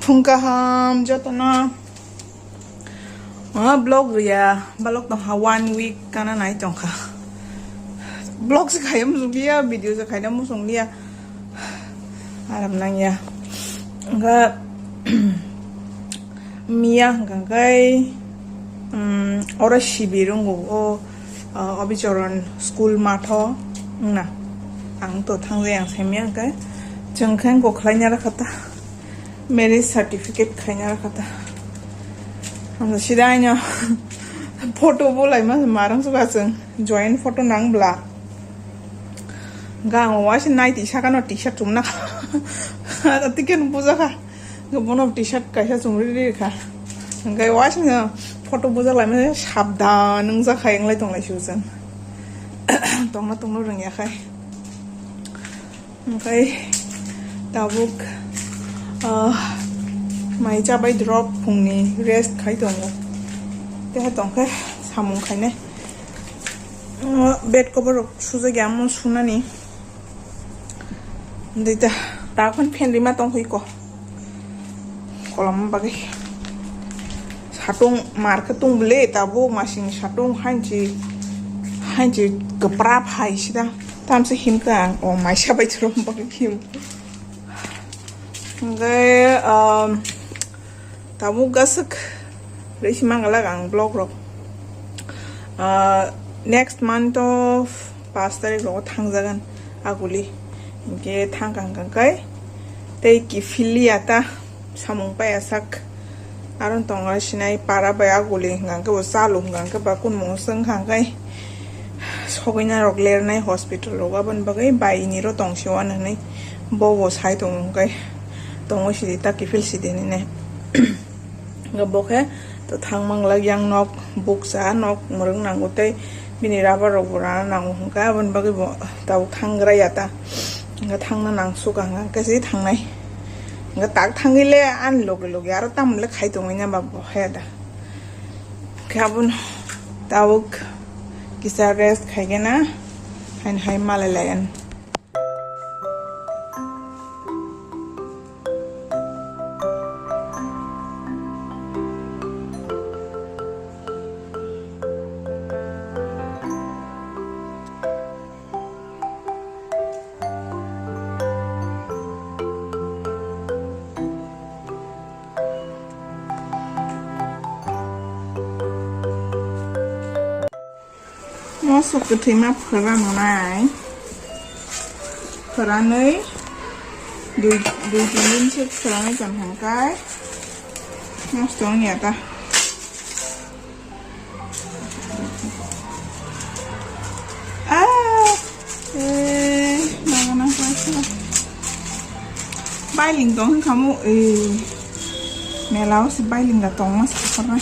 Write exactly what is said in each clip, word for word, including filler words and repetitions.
Phung kaham jotono. Ah, vlog riya, balok tongkha, one week kana nai tongkha. Vlog se khaina muchung liya, video se khaina muchung liya. Aram nangya. Wngkha miya hwnkha khe, um, oro sibir wngo o, uh, Obichoron school matho wngna. Ang to thangjai ang saimya hwnkhe. Chwng khe wngkha khlaina rakha ta. Marriage certificate khaina rakha ta. Ang sida aino photo bo laima marang suka chwng joint photo nang bla. Ga ang waisa nai tisa kano tisa chumna kha. Tiken buja kha. Ga bono t-shirt kaisa chumri ri kha. Ga waisa photo buja laima sabdan wngja khai wng lai tong lai su chwng. Tongna tongna rwngya khai. Hwnkhe tabuk, ah, mai chabai drop phungni rest khai tongo. Teha tongkhe samung khainai. Ah, bed cover rok sujak ya, omo sunani. Dita, ta khon fan rima tong hui ko. Kolom bagwi. Satung mar khe tung bwle, tabuk masing satung hanchi, hanchi kwprap hai sida. Tamse himkha ang, o maisa bai chwrwm bagwi him. Hwnkhe, um, tabuk gaswk rwisi mangalak ang vlog rok. Ah, next month of paanch tarik rogo thangjagan aguli. Hinkhe thangkha hwnkha khe tei kiphilya ta samung paiya sak. Aro tongo sinai para bai aguli hwnkha khe bo chalu hwnkha khe ba kunmung swngkha khe sogwina rok lernai hospital rogo aboni bagwi bai ni ro tongsi wano hinwi bo bo sai tongo hwnkhe tongo sidi ta kiphil sidi hinwi. Hwnkhe bo khe to thang manglak yang nok bukcha nok mwrwng nango tei bini rubber rok bo rana nango hwnkhe aboni bagwi bo tabuk thanggra ya ta hwnkhe thangna nang suka hwnkhe se thangnai hwnkhe tak thangwi le ani loge loge aro tamo le khai tongwi na ba bo he da hwnkhe abono tabuk kisa rest khaigena haino hai malai lai ani. Moso kwthwima phwranonai. Phwranwi dui, dui tin din se phwranwi tong hwnkhai. Nosto wngya ta. Ah, eh, nagana kaisa. Bailing tong hwnkhamo, eh. Mela o se bailing da tongma se khorna.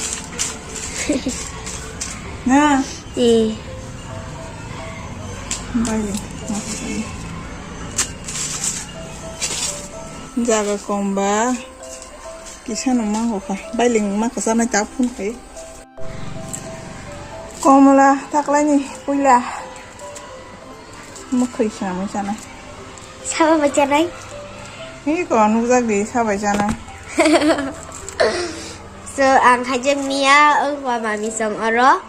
Na? Eh. Bailing. Jaga komba. Kisa no mango kha. Bailing ma kasa nai ta phun khai. Komla taklaini puila. Mwkhwi swnamwi chanai. Sabo bai chanai? Hi ko nukjak di sabai chanai. So, ang khaijak miya, wngkha mami song oro.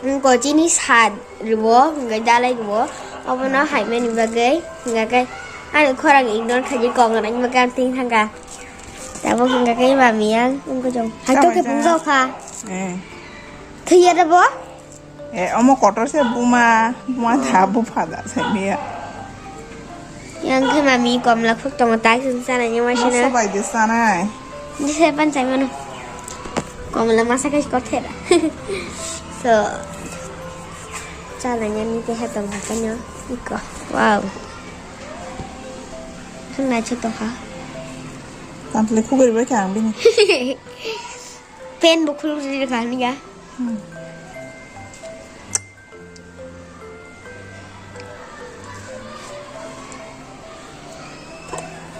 Wngkha chini sad rwo, hwnkhe dalai rwo. Obono haimani bagwi, hwnkhe ani khorang ignore khaijak kok nang bagwi ang twi thangkha. Tabuk hwnkhe mami ang wngkha jong. Hai to khe bumjok kha. Eh. Thwiya da bo? Eh, omo kotor se buma, buma da, bupha da, se miya. Yang khe mami komla khuk tongo, tak sung sana ni masina. Moso bai de sanai. Ni se pan sai mano. Komla masa kai kothera. So, sana ni ni te hatam hakanyo. Iko. Wow. Hang na cheto ha. Kantle khugri bai kha ang bini. Pen bo khuluk ri kha ni ga. Hmm.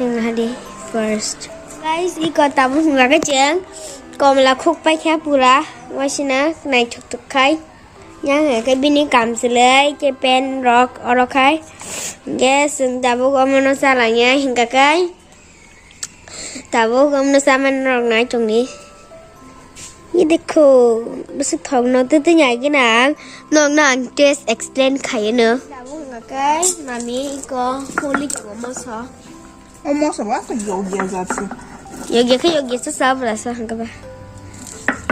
Hadi first. Guys, iko tabuk hwnga khe chwng komla khuk paikha pura, waisina naithok thok khai. Yang hwnga khe bini kamchwlwi khe pen rok oro khai. Hwnkhe chwng tabuk omono chalangya hwnkha khe. Tabuk omno chamani norok nai tongni. Ye dekho, bwswk thokno twtwi nai gwnang, nokno ang taste explain khaino. Tabuk hwnga khe mami iko holi tongo moso. O moso ba to yogya jat se. Yogya khe yogya se sa bwla sa hwnga ba.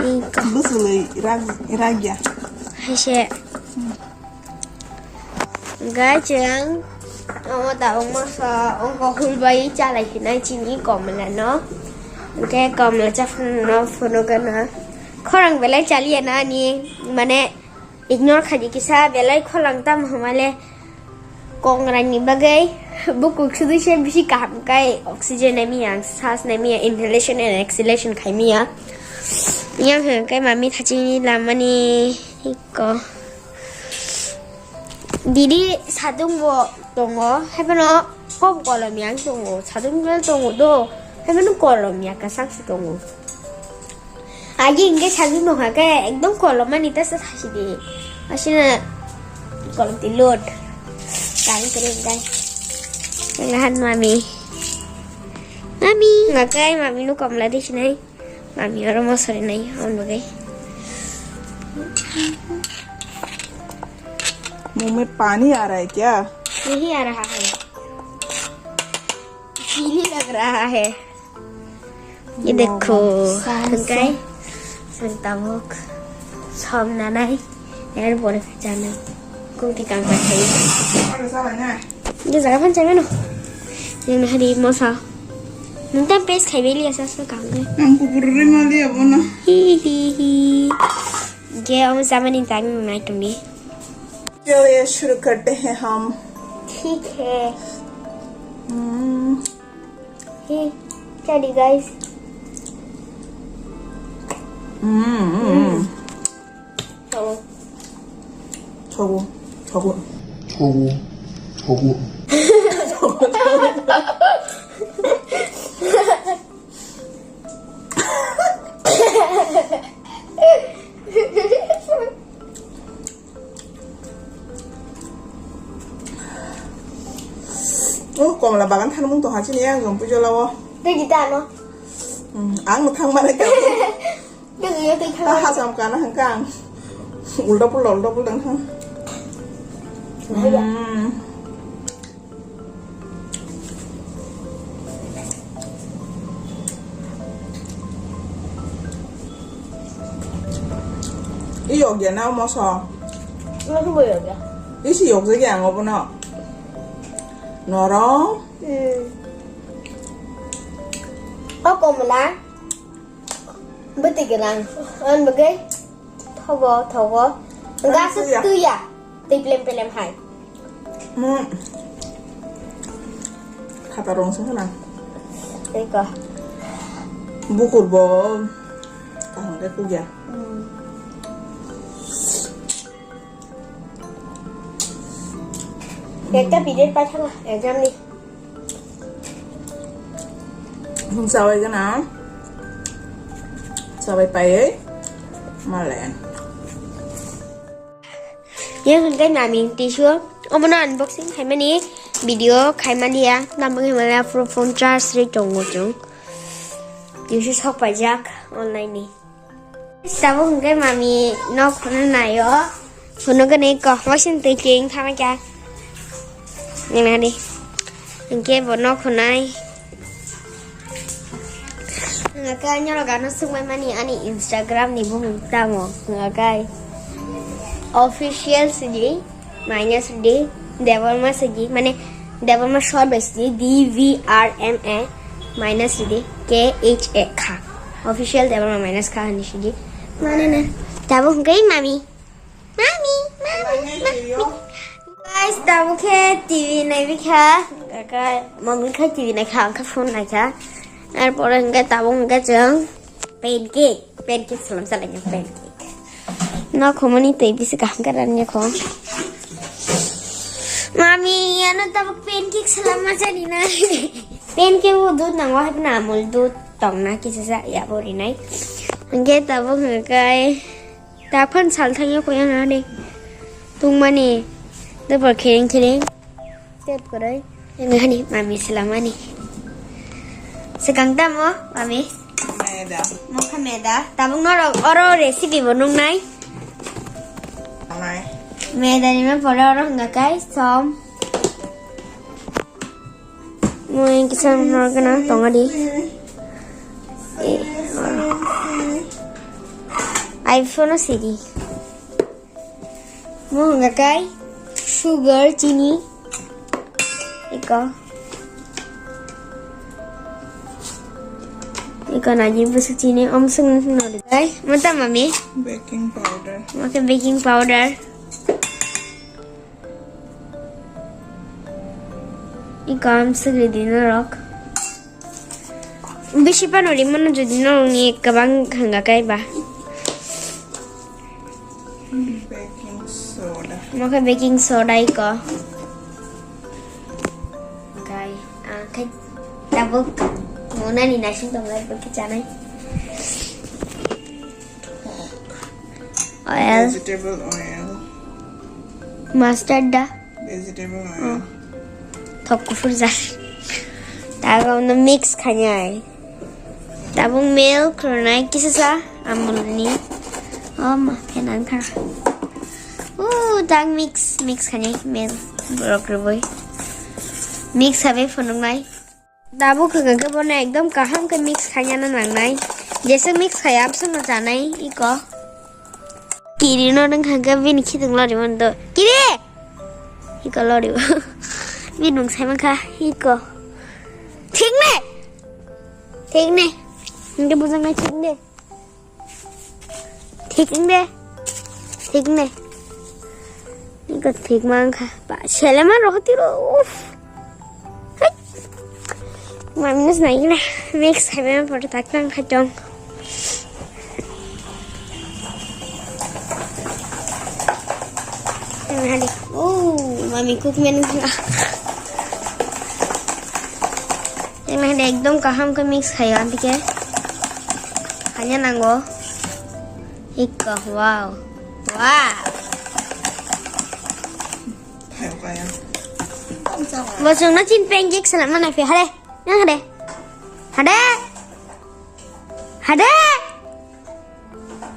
Iko. Bwswk le rag-, ragya. Hai se. Hwnkhe chwng omo tabuk moso wngkha hul bai chalai phinai chini komla no. Hwnkhe komla chaphang no phunukgwno. Khorang belai chaliya na ani, mane ignore khaidi kisa belai khorang tamo hwnmale kongrani bagwi bukuk sudui se bisi kaham kai oxygen nai miya, sas nai miya, inhalation and exhalation khai miya. Yang hwnkhe mami thachini lamani ko. Didi sadung bo tongo, haiphano kom kolom yang tongo, sadung bo tongo do, haiphano kolom ya kasak si tongo. Agi hingke sadung no hake ekdom kolom mani ta sa thasi de, asina kolom ti load. Tang kere gai. Yang lahan mami. Mami, ngakai mami no komla di sinai. Mami oro mosori nai, on bagai. मुंह में पानी आ रहा है क्या? नहीं आ रहा है। पीने लग रहा है। ये देखो, हंकाई संतामुख, सोमना नहीं, यार बोले जाना। Kung tikang ka thawi. Ano sa kanya? Hindi sa kapan sa mano. Yung nahari mo sa. Nung tan pes kay beli asa sa kang. Ang kukururi mali abo na. Hi hi hi. Ge om sa mani tang na tumi. चलिए शुरू करते हैं हम। ठीक है। हम्म। Hey, jadi guys. Hmm, hmm. Thago. Thago. Thago. Thago. Thago. Oh, komla bagan thanmung tongha chini yang jom pujo lawo. Tei kita ano? Hmm, ang no thang mana ka. Tei kita kita. Ta ha jam kana hangkang. Ulda pul ulda pul dang thang. Bahaya. Hmm. I yokya na moso? Moso bo yokya. Isi yokjagya ang obono. Norom. Hmm. O komla. Bwtwi gwnang. Ang bagwi thogo, thogo. Ang gasa tuya. Tuya. Twi plem plem hai. Hmm. Khata rong sung na. Tei ko. Bukur bo. Kaham khe kugya. Hmm. Ekta period pai thanga exam ni. Hung sawai gana. Sawai paiye. Malen. Yang hingkai naming tisu. Omono unboxing khaimani video khaimani ya. Namung himala pro phone charge ri tongo chung. Tisu sok paijak online ni. Tabuk hwnkhe mami nok hwnwi naio. Phunukgwni kok waising twi cheng thangma kha. Nini hwnwi. Hinkhe bo nok hwnai. Hinkhe norok ano swngbaimani ani Instagram ni bumung tamo. Hinkhe official sidi. Minus D, Debbarma sidi, mane Debbarma short bai sidi, D V R M A minus D K H A kha. Official Debbarma minus kha hinwi sidi. Mane na, tabuk hwnkhe mami. Mami, mami, mami. Guys, tabuk khe T V naibi kha. Kaka, mami kha T V nai kha, ang kha phone nai kha. Arpore hwnkhe tabuk hwnkhe chwng pancake. Pancake salam salai pancake. No khomoni tei bisi kaham khe rani kho. Mami, ano tabuk pancake salam ma chani na. Pancake o dud nango hai na amul dud tong na kisa sa ya bo rinai. Hingke tabuk hingkai ta phan sal thangyo ko yang ane. Tungmani. Debor khereng khereng. Tep korai. Yang hani mami selamani. Swkang tamo, mami? Maida. Mokha maida. Tabuk norok oro recipe bo nungnai. Nai. Maida ni ma pore oro hwnga kai som. Mui kisa norok gana tonga di. Eh, oro. iPhone o sidi. Mo hwnga kai sugar, chini. Iko. Iko nagi bwswk chini, om swk no di. Kai, mo tamo mami? Baking powder. Mo khe baking powder. Iko om swk ridi norok. Bisi phano rimano jodi norokni kwbang hwnga kaiba. Baking soda. Mo khe baking soda iko. Kai, ah, kai tabuk monani naising tonglai bwkhe chanai. Oil. Vegetable oil. Mustard da. Vegetable oil. Oh. Thok kuphur jak. Tabuk no mix khainai. Tabuk milk rwnai kisa sa Amul ni. Oh ma, phenan kha. Oh, tak mix, mix khainai milk. Borok rwboi. Mix habai phunuknai. Tabuk hwnka khe bono ekdom kaham khe mix khaina nangnai. Jesa mix khaiya absano chanai iko. Kiri no wngkha khe bini khitung lori mano do. Kiri! Iko lori. Bini mung sai mankha iko. Thik ne? Thik ne? Hingke bujang nai thik ne? Thik wng de. Thik wng de. Iko thik ma wng kha. Ba, sele ma roho tiro. Uff. Hai. Mami no sinai na. Mix khai ma pore tak tang khai tong. Hai, hai. Oh, mami cook man wng kha. Hai, hai, ekdom kaham khe mix khai ya, antike. Hanya nango. Ikka, wow. Wow. Bo chwngno chin pancake salama nai phi, hade. Nang hade. Hade. Hade.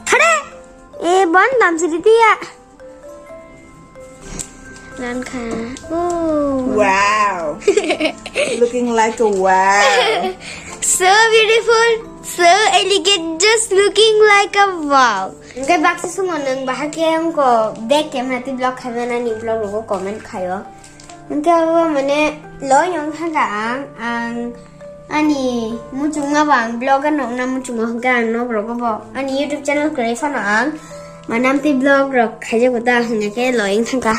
Hade. E, bon dam sidi tiya. Lankha. Oh. Wow. Looking like a wow. So beautiful, so elegant, just looking like a wow. Hingke baksa sumo nwng bahai khe wngkha back camera tei vlog khaimani vlog rogo comment khaio. Hingke abo mane loi wng kha ang, ang Ani muchungma bo ang vlog no wngna muchungo hwnkhe ang nok rogo bo ani YouTube channel kwrwi phano ang manam tei vlog rok khaijago da hwnkhe loi wng thangkha.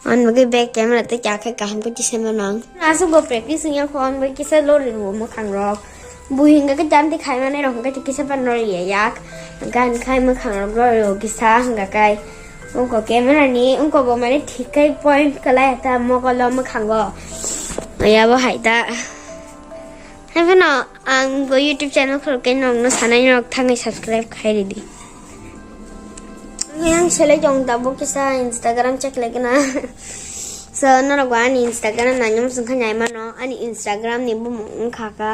Ang bagwi back camera tei kha khe kaham khe kisa mano ang. Aswk bo practice wngya kho ang bai kisa lori rwo mwkhang rok. Bui hwnkhe khe janti khai manai rok hwnkhe kisa pan lori ya yak. Gan khai mwkhang rok lori rwo kisa hwnkhe kai. Ungko camera ni ungko bo mane thik kai point kwlai ta mokolo mwkhango. Yabo hai ta. Hai phano ang bo YouTube channel khuluk kai nokno sanai nok thangwi subscribe khai ridi. Yang selai jong tabuk kisa Instagram check lai kena. So norok bo ani Instagram nai nung sung kha nai mano ani Instagram ni bumung wngkha ka.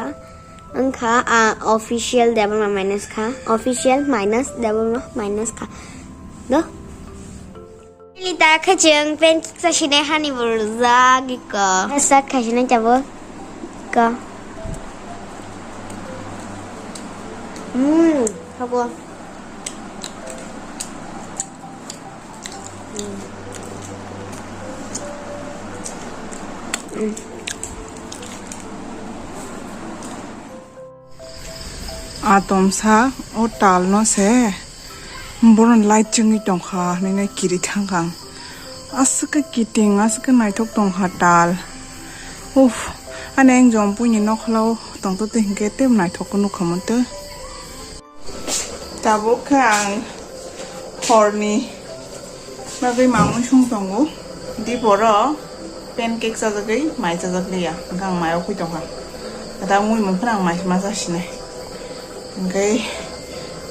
Wngkha, ah, official double minus kha. Official minus double minus kha. Do? Lita kha chwng pancake sa sinai hani bo rwjak iko. Sak kha sinai chabo. Iko. Hmm, habo. Atomsa o tal no se boron light chwngwi tongkha hinwi kiri thangkha ang. Aswk khe kiting, aswk khe naithok tongkha tal. Uff, ani ang jom puini nokhla o tongtwtwi hinkhe tei naithok khe nukha mantwi. Tabuk khe ang horni bagwi mamwi song tongo. Diporo pancake chajagwi mai chajak liya. Hwnkhe ang mai o khui tongkha. Kwtal mui mung phano ang mai ma chasinai. Hwnkhe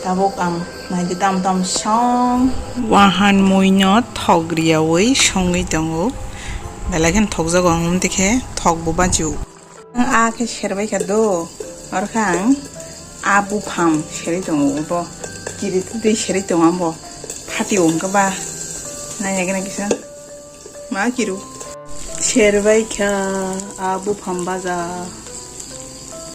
tabuk ang mai di tam tam song. Wahan mui no thok riyaui songwi tongo. Belai kheno thokjago ang, wngtwi khe thok bo bachio. Ang a khe serbai kha do, oro khe ang a buphang serwi tongo bo, kiri twi serwi tongo bo, phati wngkha ba, nai nai kisa ma kiru serbai kha a buphang baja.